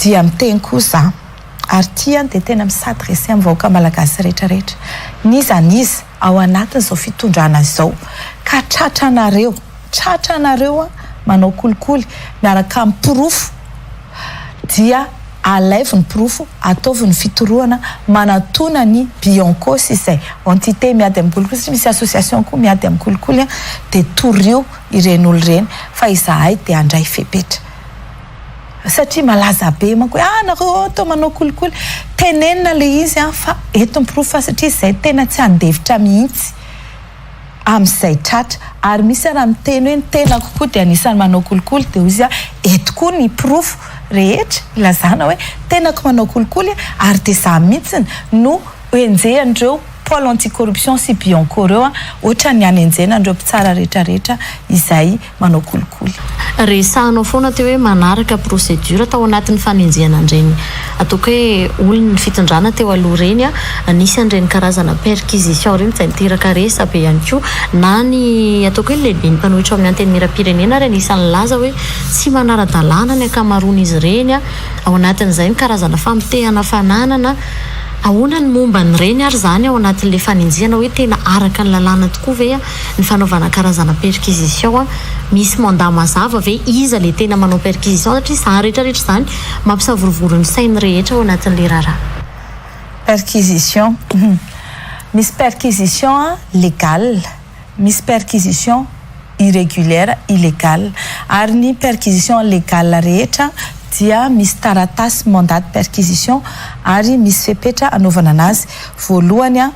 Dia miteny koa za, ary ity an dia tena mi-s'adresser amin'ny vahoaka malagasy rehetra rehetra, n'iza n'iza ao anatin'izao fitondrana izao ka tratranareo, tratranareo an manao kolikoly miaraka amin'ny porofo dia alaivo ny porofo, ataovy ny fitorohana, manatona ny Bianco sy izay entité miady amin'ny kolikoly satria misy association koa miady amin'ny kolikoly an, dia torio ireny olona ireny fa izahay dia handray fepetra. Satria malaza be manko hoe ah nareo ao toa manao kolikoly. Tenenina ilay izy an fa eto ny porofo fa satria izay tena tsy handefitra mihitsy amin'izay tratra. Ary misy ara miteny hoe ny tenako koa dia anisan'ny manao kolikoly dia hoy izy eto koa ny porofo rehetra ilazana hoe tenako manao kolikoly ary dia za mihitsy no enjehan'ireo pôle anti-corruption sy Bianco ireo ohatran'ny hanenjehana an'ireo mpitsara rehetra rehetra izay manao kolikoly. Resahanao foana teo hoe manaraka procédure tao anatin'ny fanenjehana an'ireny ataoko hoe olon'ny fitondrana teo aloha ireny a, nisy an'ireny karazana perquisition ireny izay niteraka resabe ihany koa na ny ataoko hoe ny lehiben'ny mpanohitra ao amin'ny antenimierampirenena ary anisan'ny nilaza hoe tsy manara-dalàna ny ankamaroan'izy ireny a, ao anatin'izay ny karazana famotehana fananana. Ahoana ny momba an'ireny ary izany ao anatin'ilay fanenjehana hoe tena araka ny lalàna tokoa ve ny fanaovana karazana perquisition? Misy mandat mazava ve? Iza ilay tena manao perquisition? Satria izany rehetra rehetra izany mampisavorovoro ny sain'ny rehetra ao anatin'ilay raharaha. Perquisition. Misy perquisition légale, misy perquisition irrégulière, illégale. Ary ny perquisition légale rehetra dia misy taratasy mandat de perquisition ary misy fepetra anaovana anazy. Voalohany,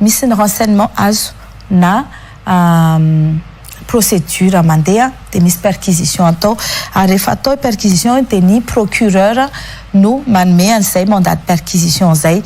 misy ny renseignement azo na procédure mandeha dia misy perquisition atao. Ary rehefa atao io perquisition io dia ny procureur no manome an'izay mandat de perquisition izay.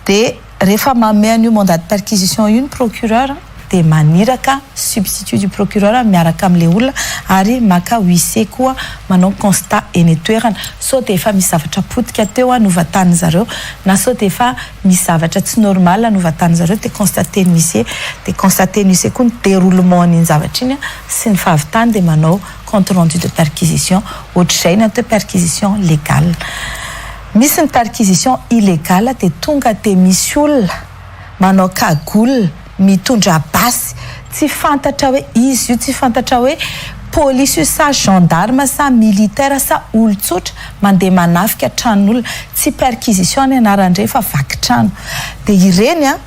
Dia rehefa manome an'io mandat de perquisition io ny procureur dia maniraka substitut du procureur miaraka amin'ilay olona ary maka huissier koa manao constat eny an-toerana sao dia efa misy zavatra potika teo novantanin-dry zareo na sao dia efa misy zavatra tsy normal novantanin-dry zareo dia constater-n'ny huissier dia constater-n'ny huissier koa ny déroulement an'iny zavatra iny sy ny fahavitany dia manao compte rendu de perquisition ohatr'izay ny atao hoe perquisition légale. Misy ny perquisition illegale dia tonga dia misy olona manao cagoule mitondra basy tsy fantatra hoe iza io, tsy fantatra hoe polisy io sa gendarme sa militaire sa olon-tsotra mandeha manafika tranon'olona, tsy perquisition ny anaran'ireny fa vaky trano. Dia ireny an,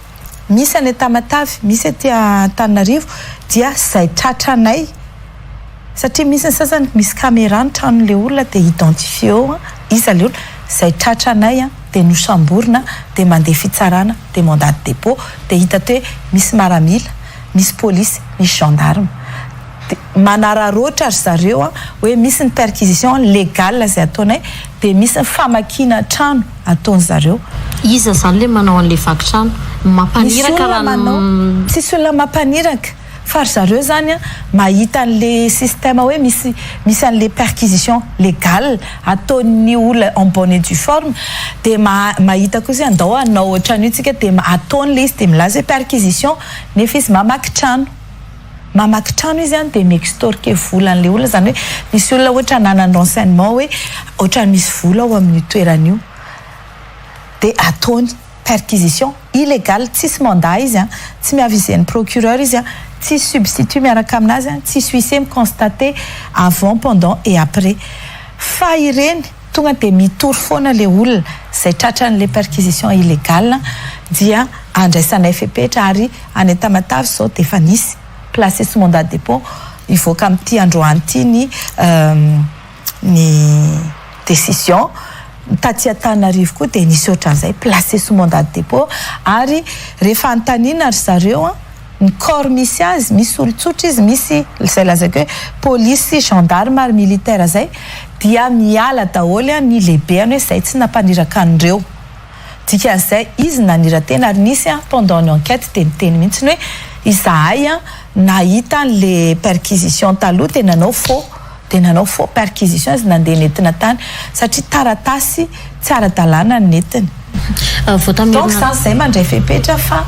misy any Tamatave, misy aty Antananarivo dia izay tratranay. Satria misy ny sasany misy camera ny tranon'le olona dia identifier eo iza le olona, izay tratranay dia nosamborina dia mandeha fitsarana dia mandat de depot dia hita teo hoe misy maramila, misy polisy, misy gendarme. Dia manararaotra ry zareo hoe misy ny perquisition legale izay ataonay dia misy ny famakiana trano ataon'zareo. Iza izany le manao an'le vaky trano? Mampaniraka raha ny. Tsisy olona mampaniraka. Fa ry zareo zany an, mahita an'le système hoe misy misy an'le perquisition légale ataon'ny olona en bonne et due forme dia mahita koa izy hoe andao hanao ohatran'io tsika dia ataony le izy dia milaza hoe perquisition nefa izy mamaky trano. Mamaky trano izy an dia mi-extorquer vola an'le olona izany hoe misy olona ohatra ananany renseignement hoe ohatran'ny misy vola ao amin'io toerana io dia ataony. Perquisition illegale, tsisy mandat izy an, tsy mi-aviser ny procureur izy an, tsisy substitut miaraka aminazy an, tsisy huissier mi-constater avant, pendant et après. Fa ireny tonga dia mitory foana le olona izay tratran'le perquisition illegale dia andraisanay fepetra ary any Tamatave izao dia efa nisy placé sous mandat de dépôt hivoaka amin'ity androany ity ny ny décision, taty Antananarivo koa dia nisy ohatran'izay, placé sous mandat de dépôt, ary rehefa anontaniana ry zareo an, ny corps misy azy, misy olon-tsotra izy, misy izay lazaiko hoe polisy, gendarme ary militaire izay, dia miala daholo ny lehibeny hoe izay tsy nampaniraka an'ireo. Dikan'izay izy nanira-tena ary nisy an, pendant ny enquête dia niteny mihitsy hoe izahay an nahita an'le perquisition taloha dia nanao faux, dia nanao faux perquisition izy nandeha nentina tany satria taratasy tsy ara-dalàna ny nentiny. Donc zany zay mandray fepetra fa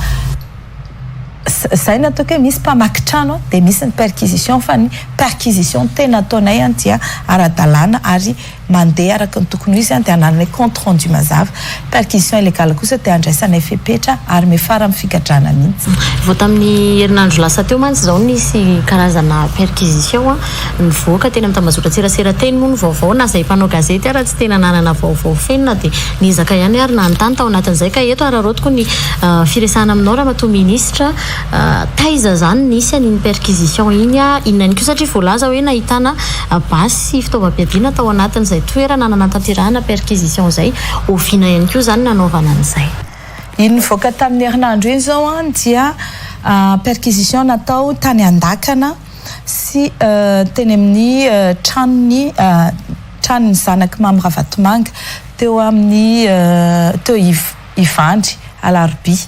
zay no ataoko hoe misy mpamaky trano dia misy ny perquisition fa ny perquisition tena ataonay an dia ara-dalàna ary. mandeha araka ny tokony ho izy dia anananay compte rendu mazava. Perquisition illégale kosa dia andraisanay fepetra ary miafara amin'ny figadrana mihitsy. Vao tamin'ny herinandro lasa teo mantsy izao nisy karazana perquisition nivoaka teny amin'ny tambazotran-tserasera teny moa ny vaovao na izay mpanao gazety ara tsy tena nanana vaovao feno na dia niezaka ihany ary nanontany tao anatin'izay ka eto araraotiko ny firesahana aminao ramatoa minisitra. Taiza izany nisy an'iny perquisition iny? Inona ihany koa satria voalaza hoe nahitana basy sy fitaovam-piadiana tao anatin'izay toerana nanatanterahana perquisition izay. Oviana ihany koa izany nanaovana an'izay? Iny nivoaka tamin'ny herinandro iny izao dia perquisition natao tany Andakana sy teny amin'ny tranon'ny tranon'ny zanak'i Mamy Ravatomanga teo amin'ny teo Ivandry, Alarobia.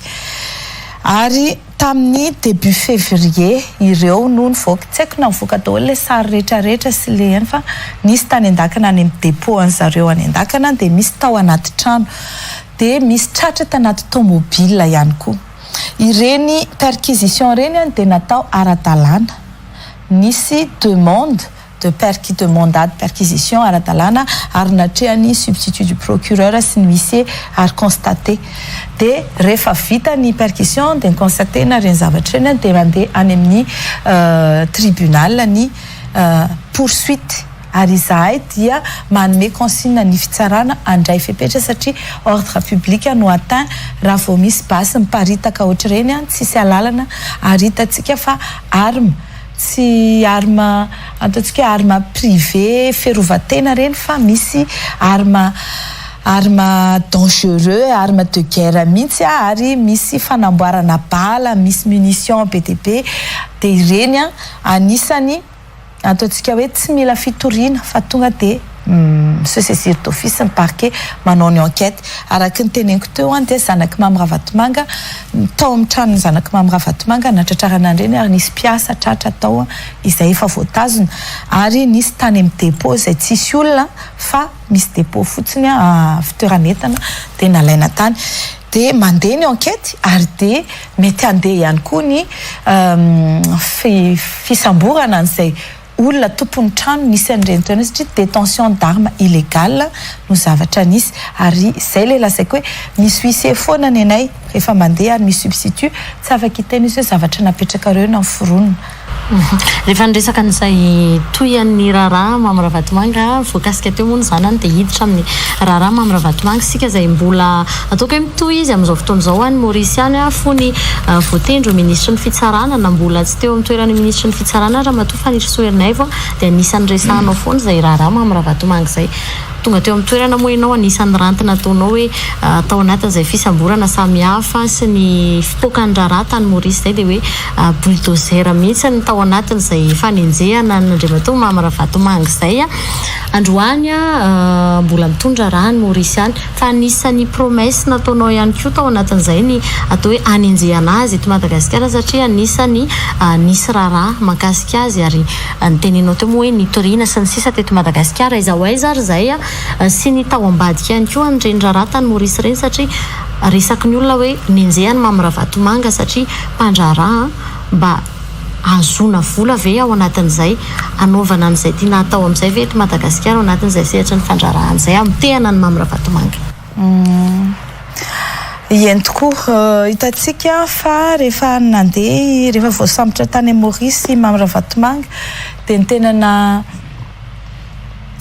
Ary tamin'ny début février ireo no nivoaka. Tsy haiko na nivoaka daholo ilay sary rehetra rehetra sy ilay eny fa nisy tany Andakana any amin'ny dépôt an'zareo any Andakana dia misy tao anaty trano. Dia misy tratra tanaty tomobile ihany koa. Ireny perquisition ireny dia natao ara-dalàna. Nisy demande de perqui de mandat de perquisition ara-dalàna ary natrehan'ny substitut du procureur sy ny huissier ary constaté. Dia rehefa vita ny perquisition dia ni-constater-na ireny zavatra ireny dia mandeha any amin'ny tribunal ny poursuite ary izahay dia manome consigne ny fitsarana handray fepetra satria ordre public no atteint raha vao misy basy miparitaka ohatr'ireny, tsisy alalana ary hitantsika fa arme tsy arme ataontsika hoe arme privé fiarovan-tena ireny fa misy arme arme dangereux, arme de guerre mihitsy ary misy fanamboarana bala, misy munition be dia be dia ireny anisany ataontsika hoe tsy mila fitoriana fa tonga dia se saisir d'office ny parquet manao ny enquête. Araka ny teneniko teo dia zanak'i Mamy Ravatomanga tao amin'ny tranon'ny zanak'i Mamy Ravatomanga natratrarana an'ireny ary nisy mpiasa tratra tao izay efa voatazona ary nisy tany amin'ny dépôt izay tsisy olona fa misy dépôt fotsiny fitoeran'entana dia nalaina tany. Dia mandeha ny enquête ary dia mety handeha ihany koa ny fisamborana an'izay olona tompon'ny trano nisy an'ireny toerana satria détention d'armes illégale no zavatra nisy ary izay ilay lazaiko hoe misy huissier foana ny anay rehefa mandeha ary misy substitut tsy afaka hiteny izy hoe zavatra napetrakareo na noforonina. Rehefa niresaka an'izay tohian'ny raharaha Mamy Ravatomanga voakasika teo moa ny zanany dia hiditra amin'ny raharaha Mamy Ravatomanga isika izay mbola ataoko hoe mitohy izy amin'izao fotoana izao any Maorisy any fony voatendry ho minisitry ny fitsarana na mbola tsy teo amin'ny toeran'ny minisitry ny fitsarana Ramatoa Fanirisoa Ernaivo dia anisan'ny resahanao foana izay raharaha Mamy Ravatomanga izay. Tonga teo amin'ny toerana moa ianao, anisan'ny ranty nataonao hoe tao anatin'izay fisamborana samihafa sy ny fipoakan'ny raharaha tany Maurice izay dia hoe bulldozer mihitsy ny tao anatin'izay fanenjehana an'Andriamatoa Mamy Ravatomanga izay. Androany mbola mitondra raharaha any Maurice any fa anisan'ny promesse nataonao ihany koa tao anatin'izay ny atao hoe hanenjehana azy eto Madagasikara satria anisan'ny nisy raharaha mahakasika azy ary Nitenenao teo moa hoe nitoriana sy ny sisa teto Madagasikara, aiza ho aiza ary izay sy ny tao ambadika ihany koa an'ireny raharaha tany Maurice ireny satria resaky ny olona hoe nenjehan'i Mamy Ravatomanga satria mpandraharaha mba ahazoana vola ve ao anatin'izay hanaovana an'izay tiana hatao amin'izay ve eto Madagasikara ao anatin'izay sehatry ny fandraharahana izay hamotehana an'i Mamy Ravatomanga. Eny tokoa, hitantsika fa rehefa nandeha, rehefa voasambotra tany Maurice i Mamy Ravatomanga dia ny tena na,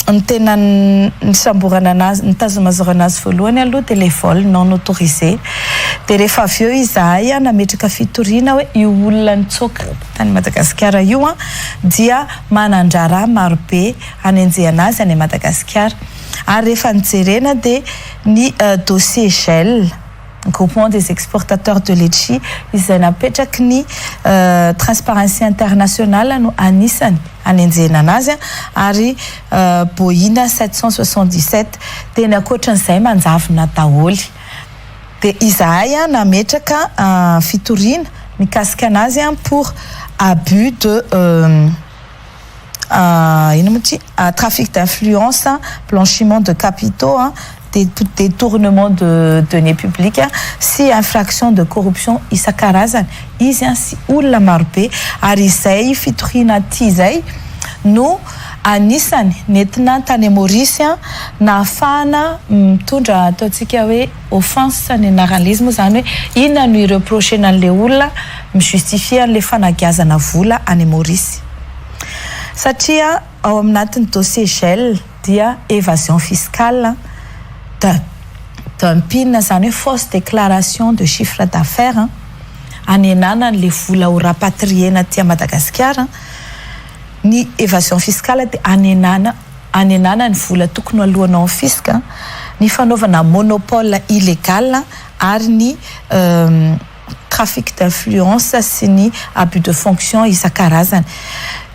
ny tena nisamborana anazy, nitazomazorana azy voalohany aloha dia ilay vol non autorisé. Dia rehefa avy eo izahay nametraka fitoriana hoe io olona nitsoaka tany Madagasikara io dia manan-draharaha marobe hanenjehana azy any Madagasikara. Ary rehefa nijerena dia ny dossier gel, Groupement des exportateurs de letchis, izay napetraky ny Transparency International no anisany hanenjehina anazy ary Boeing 777 dia ny ankoatran'izay manjavona daholo. Dia izahay nametraka fitoriana mikasika anazy pour abus de Inona moa ity? Trafic d'influence, blanchiment de capitaux, détournement de deniers publics sy infraction de corruption isan-karazany izy sy olona marobe ary izay fitoriana aty izay no Anisany nentina tany Maurice nahafahana mitondra ataontsika hoe offense ny anaran'ilay izy moa zany, hoe inona no ireprochena an'ilay olona mijustifie an'ilay fanagiazana vola any Maurice, satria ao aminatin'ny dossier gel dia évasion fiscale, dumping, zany hoe fausse déclaration de chiffre d'affaires, anenana an'le vola ho rapatriena aty Madagasikara. Ny évasion fiscale dia anenana ny vola tokony alohanao amin'ny fisc, ny fanaovana monopole illégal, ary ny trafic d'influence sy ny abus de fonction isan-karazany.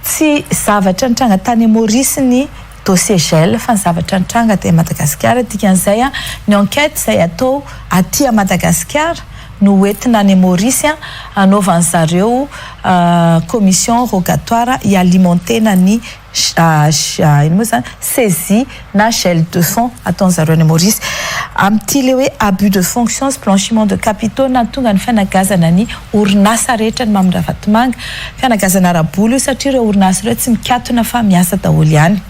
Tsy zavatra nitranga tany Maurice ny dossier gel, fa ny zavatra nitranga dia Madagasikara. Dikan'izay ny enquête izay atao aty Madagasikara no hoentina any Maurice anaovany zareo commission rogatoire hialimentena ny ino moa zany, saisie na gel de fonds ataon'zareo any Maurice. Amin'ity le hoe abus de fonction sy blanchiment de capitaux na tonga ny fanagazana ny orinasa rehetra ny Mamy Ravatomanga, fanagazana ara-bola io, satria ireo orinasa ireo tsy mikatona fa miasa daholo ihany.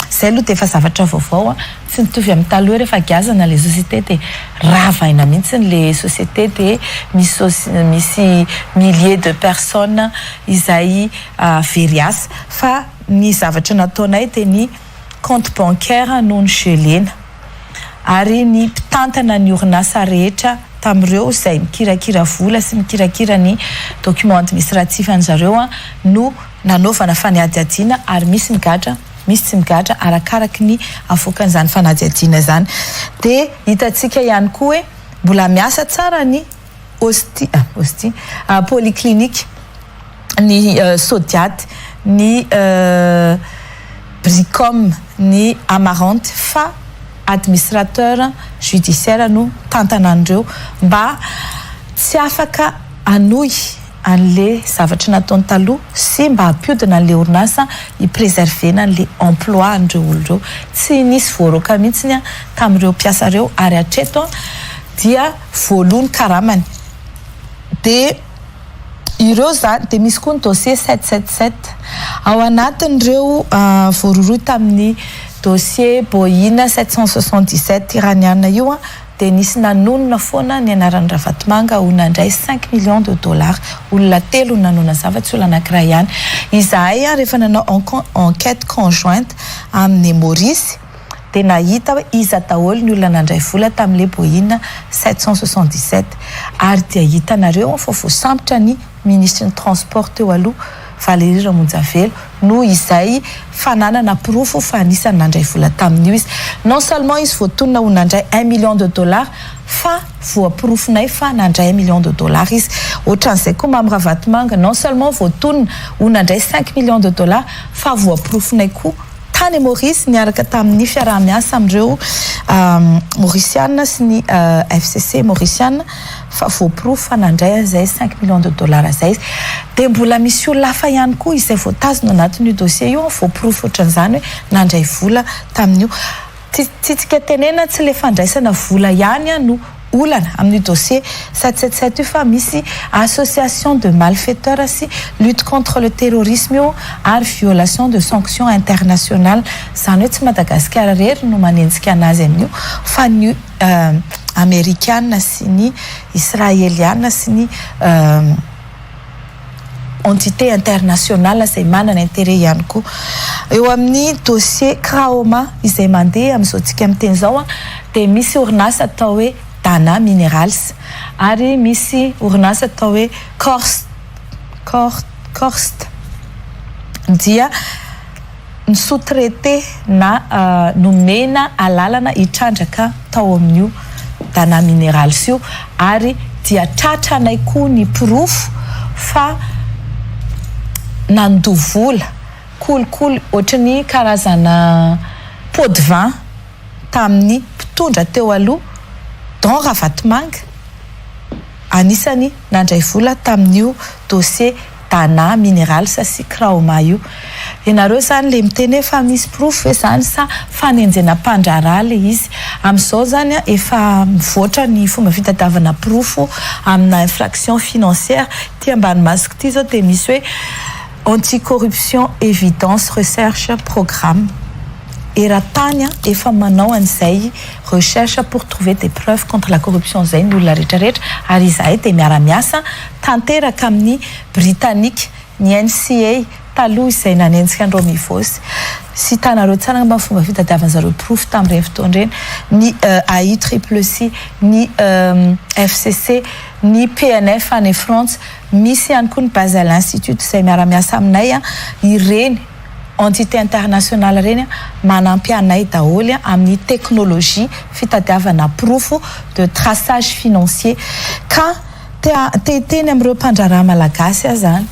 Zay aloha de efa zavatra vaovao tsy mitovy amin'ny taloha, rehefa giazana le société de ravaina mihitsy le société, de misy milliers de personnes izay very asa. Fa ny zavatra nataonay de ny compte bancaire no ny gelena, ary ny mpitantana ny orinasa rehetra tamin'ireo izay mikirakira vola sy mikirakira ny document administratif an'zareo no nanaovana fanadihadiana, ary misy migadra, misy tsy migadra, arakaraky ny avoakan'izany fanadihadiana zany. De hitantsika ihany koa hoe mbola miasa tsara ny osti polyclinique, ny Sodiat, ny Bricom, ny Amarante, fa administrateur judiciaire no tantana an'ireo mba tsy afaka anohy an'le zavatra nataony taloha sy mba hampiodina an'le orinasa, hipréservena an'le emploi an'ireo olo ireo. Tsy nisy voaroaka mihitsiny tamin'ireo mpiasa reo, ary hatreto dia voalohany karamany de ireo zany. De misy koa ny dossier 777 ao anatin'ireo voarohirohy tamin'ny dossier Boeing 777 iraniana io de nisy nanonona foana ny anaran'ny Ravatomanga ho nandray 5 millions de dollars. Olona telo nanona zava, tsy olo anankiray ihany. Izahay rehefa nanao enquête conjointe amin'ny Maurice de nahita hoe iza daholo ny olona nandray vola tamin'le Boeing 777, ary dia hitanareo fa voasambotra ny ministre ny Transport teo aloha, Valéry Ramonjavelo, no izay fananana porofo fa anisany nandray vola tamin'io izy. Non seulement izy voatonona ho nandray 1 million de dollars, fa voaporofonay fa nandray 1 million de dollars izy. Ohatran'izay koa Mamy Ravatomanga, non seulement voatonona ho nandray 5 millions de dollars, fa voaporofonay koa tany Maurice niaraka tamin'ny fiaraha-miasa amin'ireo mauriciana sy ny FCC mauriciana fa voaporofo fa nandray an'izay 5 millions de dollars zay izy. De mbola misy olona hafa ihany koa izay voatazona anatin'io dossier io, voaporofo ohatran'izany hoe nandray vola tamin'io. Tsitsika tenena, tsy le fandraisana vola ihany no olana amin'ny dossier 777 io, fa misy association de malfaiteurs sy lutte contre le terrorisme io ary violation de sanctions internationales. Zany hoe tsy Madagasikara rery no manenjika anazy amin'io, fa ny amerikana sy ny israeliana sy ny entité internationale izay manana intérêt ihany koa. Eo amin'ny dossier Kraoma izay mandeha amin'izao tsika miteny zao dia misy orinasa atao hoe Dana Minerals, ary misy orinasa atao hoe Corst dia ny sous-traité na nomena alalana hitrandraka tao amin'io Dana Minerals io, ary dia tratranay koa ny porofo fa nandoa vola kolikoly, ohatry ny karazana pot de vin, tamin'ny mpitondra teo aloha, dont Ravatomanga anisany nandray vola tamin'io dossier Dana Minerals sy Kraoma io. Ianareo zany le miteny hoe fa misy porofo ve zany sa fanenjena mpandraharaha le izy? Amin'izao zany efa mivoatra ny fomba fitadiavana porofo amina infraction financière. Ty ambany masoko ty zao dia misy hoe Anti-corruption Evidence Research Programme eran-tany efa manao an'izay recherche pour trouver des preuves contre la corruption zay ny olona rehetrarehetra. Ary izahay dia miara-miasa tanteraka amin'ny Britannique, ny NCA taloha izay nanenjika andreo Mivosy sy tanareo tsara mba fomba fitadiavan'zareo porofo tamin'ireny fotoana ireny, ny AI triple C, ny FCC, ny PNF any France. Misy ihany koa ny Basel Institute izay miara-miasa aminay. Ireny entité internationale reny manampy anay daholy amin'ny technologie fitadiavana porofo de traçage financier. Ka te-hiteny amin'ireo mpandraharaha malagasy aho zany,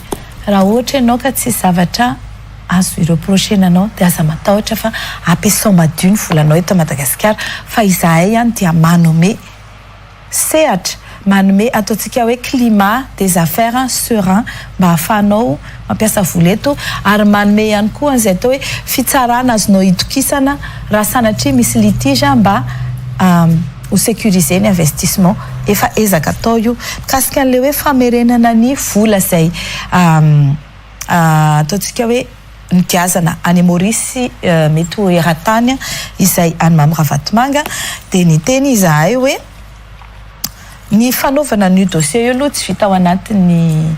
raha ohatra ianao ka tsy zavatra azo ireo prochainanao, dia aza matahotra fa ampiasao madio ny volanao eto Madagasikara, fa izahay any dia manome sehatra, manome ataontsika hoe climat des affaires serein mba hahafahanao mampiasa vola eto, ary manome ihany koa an'izay atao hoe fitsarana azonao hitokisana raha sanatria misy litige, mba ho sécuriser ny investissement. Efa ezaka atao io. Mikasika an'le hoe famerenana ny vola zay ataontsika hoe nigiazana any Maurice, mety ho eran-tany izay any Mamy Ravatomanga, dia niteny izahay hoe ny fanaovana ny dossier io aloha tsy vita ao anatin'ny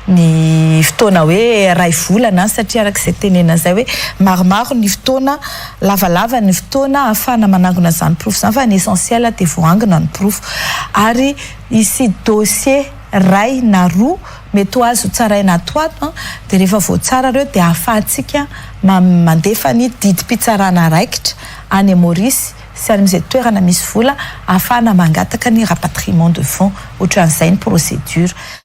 ny fotoana hoe ray volana, satria arak'izay tenena zay hoe maromaro ny fotoana, lavalava ny fotoana ahafahana manangona zany porofo zany, fa ny essentiel dia voangona ny porofo. Ary isy dossier ray na roa mety ho azo tsaraina atoato, dia rehefa voatsara reo dia ahafahantsika mandefa ny didim-pitsarana raikitra any Maurice sy any amin'izay toerana misy vola ahafahana mangataka ny rapatriement de fonds. Ohatran'izay ny procédure.